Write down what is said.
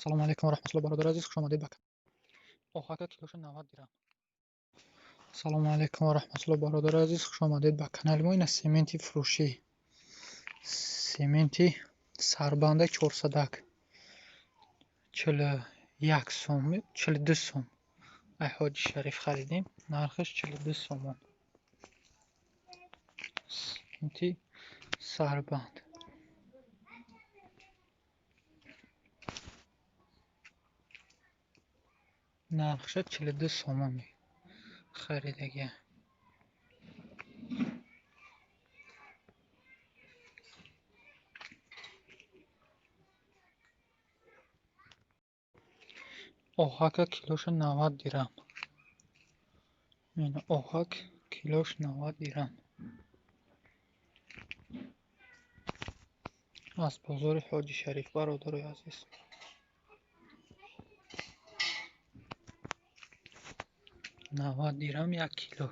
Салому алейкум ва раҳматуллоҳ, бародари азиз, хуш омадед ба Оҳака килоша 90 дирам. Салому алейкум ва раҳматуллоҳ, бародари азиз, хуш омадед ба канали мо. Ина сементи фурӯшӣ. Сементи сарбанда 400-ак. 41 сом, 42 сом. Ай Ҳоҷи Шариф харидем. Нархаш 42 сомон. Сементи сарбанд. Нархша 42 сомон харидагия. Оҳака килоша 90 дирам. Ина оҳак килош 90 дирам. Аз бозори Ҳоҷи Шариф, бародарои азиз. 90 дирам 1 кило.